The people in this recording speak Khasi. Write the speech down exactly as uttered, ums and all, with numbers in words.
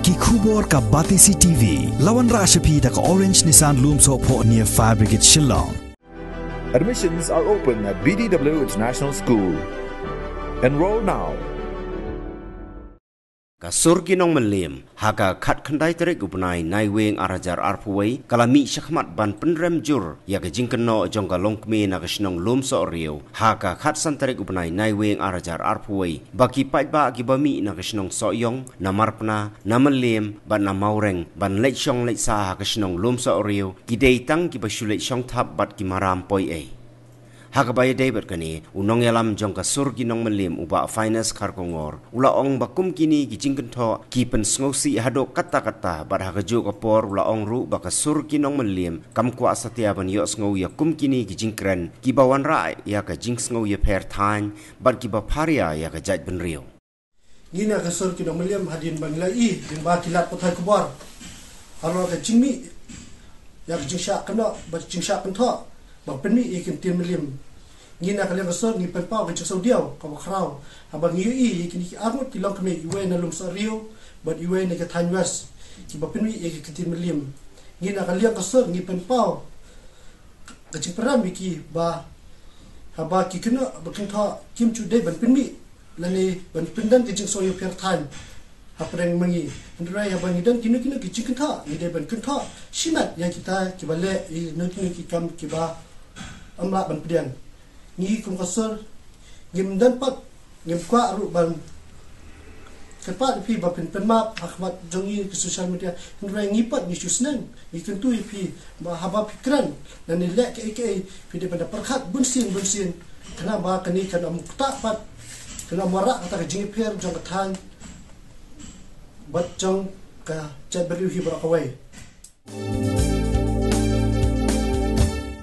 Ki khubor ka Batesi T V. La wanrah sha phi da ka Orange Nissan Lumsohphoh near Fire Brigade Shillong. Admissions are open at B D W International School. Enroll now. Ka sur ki nongmylliam ha ka khatkhyndai tarik u bnai Naiwieng ar hajar arphew wei ka la mih shakhmat ban pynrem jur ïa ka jingkynnoh jong ka longkmie na ka shnong Lumsohriew ha ka khatsan tarik u bnai Naiwieng ar hajar arphew wei ba ki paidbah kiba mih na ka shnong Sohiong, na Marpna, na Mylliam bad na Mawreng ban leit shong leit sah ha ka shnong Lumsohriew ki dei tang kiba shu leit shong thap bad ki maram poi ei. Ha kaba ïadei bad kane, u nongïalam jong ka sur ki nongmylliam u Bah Finest Kharkongor u la ong ba kum kine ki jingkynthoh ki pynsngewsih haduh katta katta bad ha kajuh ka por u la ong ruh ba ka sur ki nongmylliam kam kwah satia ban ïohsngew ïa kum kine ki jingkren kiba wanrah ïa ka jingsngew ïapher thaiñ bad kiba pharia ïa ka jaitbynriew. Ngi na ka sur ki nongmylliam hadien ba ngi la i lyngba ki lad pathai khubor halor ka jingmih ïa ka jingshah kynnoh bad jingshah kynthoh ba pynmih ïa ki ktien mylliam. Ngi na ka liang ka sur ngi pynpaw ka jingsngewdiaw kaba khraw haba ngi ïohi ïa kine ki arngut ki longkmie, iwei na Lumsohriew bad iwei na ka thaiñ West, kiba pynmih ïa ki ktien mylliam. Ngi na ka liang ka sur ngi pynpaw ka jingpyrshang ïa ki ba haba ki kynnoh ba kynthoh kim ju dei ban pynmih lane ban pyndon ka jingsngew ïapher thaiñ hapdeng ma ngi. Hynrei haba ngi don kino kino ki jingkynthoh ngi dei ban kynthoh shimet ïa kita kiba leh ïa kino kino ki kam kiba ym lah ban pdiang. Ngi kum ka sur ngim don pat, ngim kwah ruh ban kyrpad ïa phi ba phin pynmap ha khmat jong ngi ki social media. Hynrei ngi pat ngi shu sneng, ngi kyntu ïa phi ba haba phi kren lane leh kaei kaei phi dei ban da pyrkhat bunsien bunsien, khnang ba kane kan ym ktah pat, kan ym wanrah kata ka jingïapher jong ka thaiñ bad jong ka jaitbynriew hi baroh kawei.